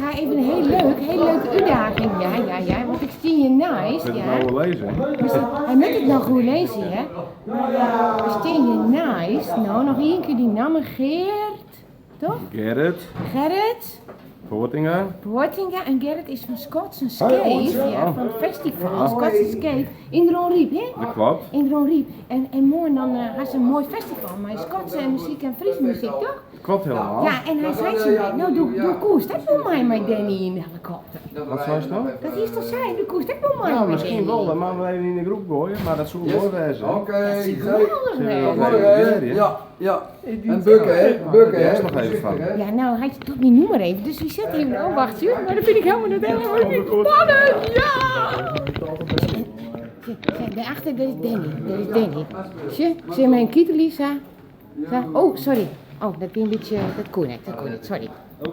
ha even in hiel leuk, hiel leuke útdaging. Ja, ja, ja, want ik stean hjir neist. Moat it Ja. no oerlizze? Hy moat it noch oerlizze, hè. Mar we stean hjir neist. No, noch ien kear dyn namme, Geert, toch? Gerrit Gerrit Poortinga. Poortinga. En Gerrit is fan Skotsen Skeef, ja, fan it festival Skotsen Skeef yn Dronryp, hè? Dat kloppet. Yn Dronryp. En moarn dan ha se in moai festival mei Skotse muzyk en Fryske muzyk, toch? Kloppet helemaal. Ja, en hy sei tsjin my, no, do koest ek wol mei mei Danny yn de helikopter. Wat seist no? Dat hiest toch sein, do koest ek wol mei Ja, mei miskien Danny? wol, dan moatte we even yn de groep goaie, mar dat soe moai wêze. Oké, Dat soe hey. geweldig Zullen we wêze. dat even probearje? Ja. En bukken, hè? Bukken, hè? Eerst nog even van. Ja, nou, hy doet myn nûmer even, dus wy sitte even. Oh, wacht, joh, mar dat fyn ik helemaal net helemaal spannend. Ja! Sjoch, dêrachter, dêr is Danny, dêr is Danny. Sjoch, sjoch mei in kitelie sa. Sa. Oh, sorry. Oh, dat wie in bytsje, dat koe net, dat koe net, sorry.